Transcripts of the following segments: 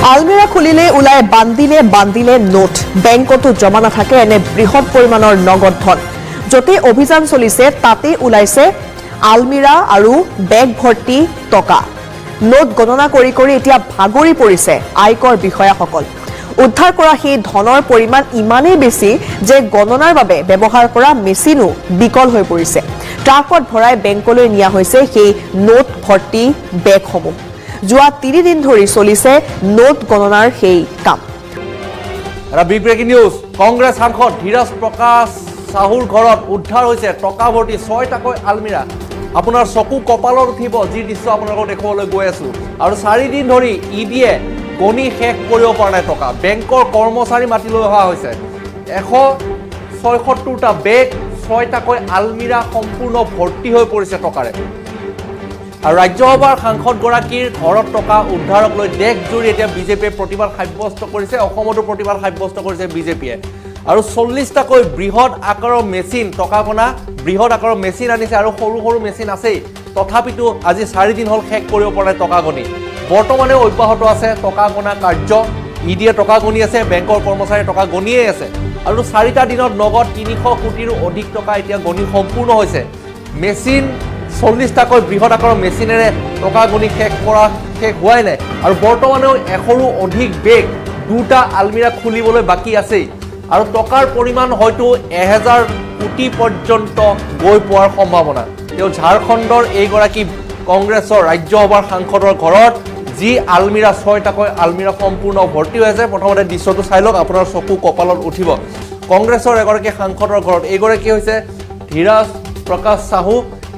আলমিৰা খুলিলে ওলাই বান্দিলে বান্দিলে নোট। বেংকতো জমা নাথাকে এনে বৃহৎ পৰিমাণৰ নগদ ধন। য'তেই অভিযান চলিছে, তাতেই ওলাইছে আলমিৰা আৰু বেগ ভৰ্তি টকা। নোট গণনা কৰি কৰি এতিয়া ভাগৰি পৰিছে আয়কৰ বিষয়াসকল। উদ্ধাৰ কৰা সেই ধনৰ পৰিমাণ ইমানেই বেছি যে গণনাৰ বাবে ব্যৱহাৰ কৰা মেচিনো বিকল হৈ পৰিছে। ট্ৰাকত ভৰাই বেংকলৈ নিয়া হৈছে সেই নোট ভৰ্তি বেগসমূহ। যোৱা 3 দিন ধৰি চলিছে নোট গণনাৰ সেই কাম। এটা বিগ ব্ৰেকিং নিউজ। কংগ্ৰেছ সাংসদ ধীৰজ প্ৰকাশ চাহুৰ ঘৰত উদ্ধাৰ হৈছে টকা ভৰ্তি ছয়টাকৈ আলমিৰা। আপোনাৰ চকু কপালত উঠিব যি দৃশ্য আপোনালোকক দেখুৱাবলৈ গৈ আছো। আৰু 4 দিন ধৰি ই ডিয়ে গণি শেষ কৰিব পৰা নাই টকা। বেংকৰ কৰ্মচাৰী মাতি লৈ অহা হৈছে। 176টা বেগ, ছয়টাকৈ আলমিৰা সম্পূৰ্ণ ভৰ্তি হৈ পৰিছে টকাৰে। আৰু ৰাজ্যসভাৰ সাংসদগৰাকীৰ ঘৰত টকা উদ্ধাৰক লৈ দেশজুৰি এতিয়া বিজেপিয়ে প্ৰতিবাদ সাব্যস্ত কৰিছে। অসমতো প্ৰতিবাদ সাব্যস্ত কৰিছে বিজেপিয়ে। আৰু 40টাকৈ বৃহৎ আকাৰৰ মেচিন, টকা গণা বৃহৎ আকাৰৰ মেচিন আনিছে আৰু সৰু সৰু মেচিন আছেই। তথাপিতো আজি 4 দিন হ'ল, শেষ কৰিব পৰা নাই টকা গণি। বৰ্তমানেও অব্যাহত আছে টকা গণা কাৰ্য। ই ডিয়ে টকা গণি আছে, বেংকৰ কৰ্মচাৰীয়ে টকা গণিয়েই আছে। আৰু 4টা দিনত নগদ 300 কোটিৰো অধিক টকা এতিয়া গণি সম্পূৰ্ণ হৈছে। মেচিন, 40টাকৈ বৃহৎ আকাৰৰ মেচিনেৰে টকা গণি শেষ হোৱাই নাই। আৰু বৰ্তমানেও 100ৰো অধিক বেগ, দুটা আলমিৰা খুলিবলৈ বাকী আছেই। আৰু টকাৰ পৰিমাণ হয়তো 1000 কোটি পৰ্যন্ত গৈ পোৱাৰ সম্ভাৱনা। তেওঁ ঝাৰখণ্ডৰ এইগৰাকী কংগ্ৰেছৰ ৰাজ্যসভাৰ সাংসদৰ ঘৰত যি আলমিৰা, ছয়টাকৈ আলমিৰা সম্পূৰ্ণ ভৰ্তি হৈ আছে। প্ৰথমতে দৃশ্যটো চাই লওক, আপোনাৰ চকু কপালত উঠিব। কংগ্ৰেছৰ এগৰাকী সাংসদৰ ঘৰত, এইগৰাকী হৈছে ধীৰাজ প্ৰকাশ চাহু,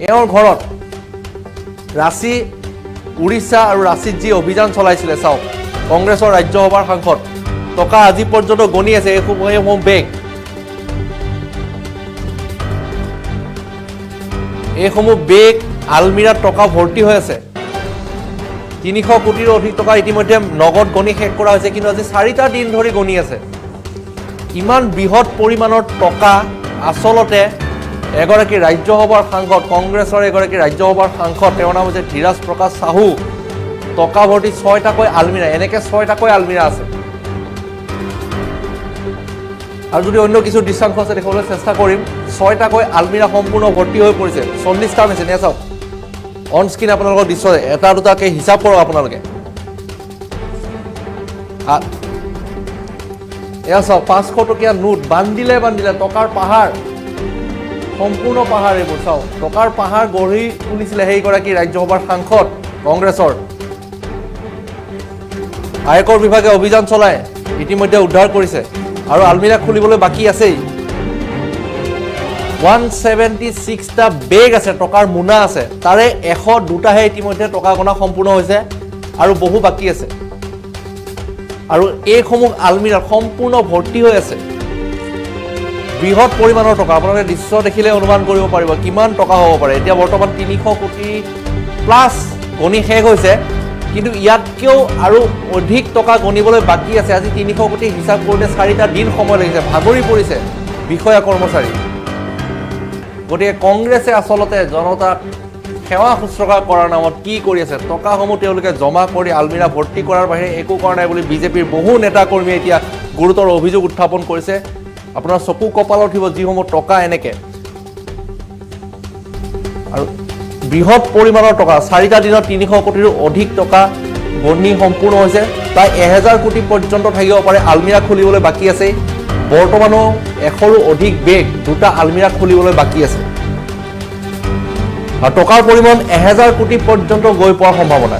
এওঁৰ ঘৰত ৰাঁচী, উৰিষ্যা আৰু ৰাঁচীত যি অভিযান চলাইছিলে, চাওক, কংগ্ৰেছৰ ৰাজ্যসভাৰ সাংসদ, টকা আজি পৰ্যন্ত গণি আছে। এইসমূহ বেগ, এইসমূহ বেগ, আলমিৰাত টকা ভৰ্তি হৈ আছে। 300 কোটিৰো অধিক টকা ইতিমধ্যে নগদ গণি শেষ কৰা হৈছে। কিন্তু আজি 4টা দিন ধৰি গণি আছে। ইমান বৃহৎ পৰিমাণৰ টকা আচলতে এগৰাকী ৰাজ্যসভাৰ সাংসদ, কংগ্ৰেছৰ এগৰাকী ৰাজ্যসভাৰ সাংসদ, তেওঁৰ নাম হৈছে ধীৰাজ প্ৰকাশ চাহু, টকা ভৰ্তি ছয়টাকৈ আলমিৰা, এনেকৈ ছয়টাকৈ আলমিৰা আছে। আৰু যদি অন্য কিছু দৃশ্যাংশ আছে, দেখুৱাবলৈ চেষ্টা কৰিম। ছয়টাকৈ আলমিৰা সম্পূৰ্ণ ভৰ্তি হৈ পৰিছে। 40টা মেচিন। এয়া চাওক, অন স্ক্ৰীণ আপোনালোকৰ দৃশ্য। এটা দুটাকৈ হিচাপ কৰক আপোনালোকে। এয়া চাওক, 500 টকীয়া নোট, বান্দিলে বান্দিলে টকাৰ পাহাৰ, সম্পূৰ্ণ পাহাৰ। এইবোৰ চাওক, টকাৰ পাহাৰ গঢ়ি তুলিছিলে সেইগৰাকী ৰাজ্যসভাৰ সাংসদ কংগ্ৰেছৰ। আয়কৰ বিভাগে অভিযান চলাই ইতিমধ্যে উদ্ধাৰ কৰিছে আৰু আলমিৰা খুলিবলৈ বাকী আছেই। 176টা বেগ আছে, টকাৰ মোনা আছে। তাৰে 102টাহে ইতিমধ্যে টকা গণা সম্পূৰ্ণ হৈছে আৰু বহু বাকী আছে। আৰু এইসমূহ আলমিৰা সম্পূৰ্ণ ভৰ্তি হৈ আছে বৃহৎ পৰিমাণৰ টকা। আপোনালোকে দৃশ্য দেখিলে অনুমান কৰিব পাৰিব কিমান টকা হ'ব পাৰে। এতিয়া বৰ্তমান 300 কোটি প্লাছ গণি শেষ হৈছে, কিন্তু ইয়াতকৈও আৰু অধিক টকা গণিবলৈ বাকী আছে। আজি 300 কোটি হিচাপ কৰোঁতে 4টা দিন সময় লাগিছে, ভাগৰি পৰিছে বিষয়া কৰ্মচাৰী। গতিকে কংগ্ৰেছে আচলতে জনতাক সেৱা শুশ্ৰূষা কৰাৰ নামত কি কৰি আছে? টকাসমূহ তেওঁলোকে জমা কৰি আলমিৰা ভৰ্তি কৰাৰ বাহিৰে একো কৰা নাই বুলি বিজেপিৰ বহু নেতা কৰ্মীয়ে এতিয়া গুৰুতৰ অভিযোগ উত্থাপন কৰিছে। আপোনাৰ চকু কপালত উঠিব যিসমূহ টকা এনেকে আৰু বৃহৎ পৰিমাণৰ টকা। 4টা দিনত 300 কোটিৰো অধিক টকা গণি সম্পূৰ্ণ হৈছে। প্ৰায় 1000 কোটি পৰ্যন্ত থাকিব পাৰে। আলমিৰা খুলিবলৈ বাকী আছে। বৰ্তমানো 100ৰো অধিক বেগ, দুটা আলমিৰা খুলিবলৈ বাকী আছে আৰু টকাৰ পৰিমাণ 1000 কোটি পৰ্যন্ত গৈ পোৱাৰ সম্ভাৱনা।